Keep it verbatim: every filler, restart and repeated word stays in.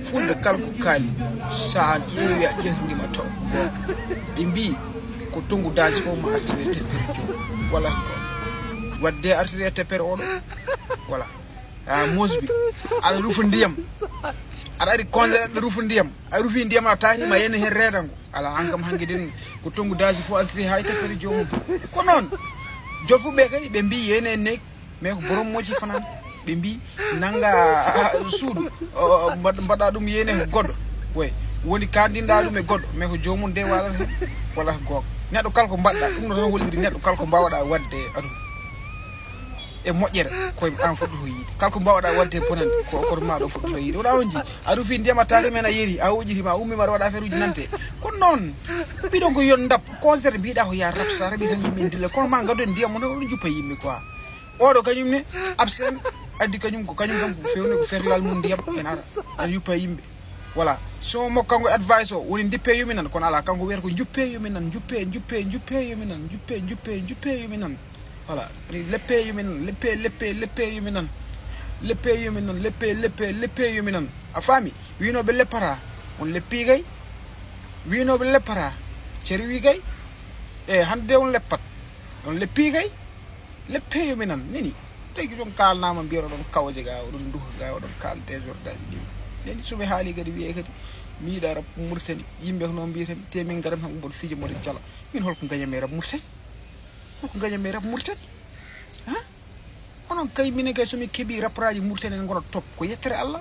Fulɓe kala ko kaali, so a ƴeewi a ƴeewtidii ma taw ko goonga. Ɓe mbii ko tonngu daasi fof ma artire e teppere joom. Wala ko goonga. Waɗde artire e teppere oɗo. Voilà. A mosbi. Aɗa rufa ndiyam. Aɗa ari konde aɗa rufa ndiyam. A rufi ndiyam a taari ma yene heen reedango. Ala an kam hanki den ko tonngu daasi fof artire haa e teppere joomum. Ko noon. Joom fof ɓe kadi ɓe mbii yene en neeg. Mais ko borom moƴƴi fanaan ɓe mbii nannga suudu mbaɗa ɗum yene ko goɗɗo. Way woni kandinɗa ɗum e goɗɗo mais ko joomum de walata heen. Wala ko goonga. Neɗɗo kala ko mbaɗɗa ɗum no tan holliri neɗɗo kala ko mbawɗa waɗde e aduna e moƴƴere koye an fuɗɗoto yiide. Kala ko mbawɗa waɗde e bonande ko koto ma ɗo fuɗɗoto yiide. Wona on ji a rufi ndiyam a taari men a yeeri a wuƴitima a ummima aɗa waɗa affaire uji nante. Kono noon mbiɗon ko yon ndap concert mbiɗa ko ya rap sa raɓi tan yimɓe ndilla kono ma gaddu en ndiyam mo tan oɗon juppa yimɓe quoi. Oɗo kañum ne absen addi kañum ko kañum kam ko fewni ko ferlal mum ndiyam en ara en yuppa yimɓe. Voilà so mo kanko advice o woni ndippe yuminan kono ala kanko wiyata ko juppe yuminan juppe juppe juppe yuminan juppe juppe juppe yuminan. Voilà woni leppe yuminan leppe leppe leppe yuminan. Leppe yuminan leppe leppe leppe yuminan. A faami winoɓe leppata on leppi kay. Winoɓe leppata ceri wi kay. E hande on leppat on leppi kay. Leppeyo minan nini tagi ɗon kalnama mbiyata ɗon kawaje ga oɗon duha ga oɗon kal désordre aji ɗi. Neni somi haali kadi wiye kadi mi yiɗa rap murtani yimɓe ko noon mbiyatami te min garan tan mboɗo fija mboɗo jala. Min holko gañami rap murtani? Holko gañami rap murtani? Ha? Onon kay minen kay somi keeɓi rapraji murtani en gona top ko yettere allah.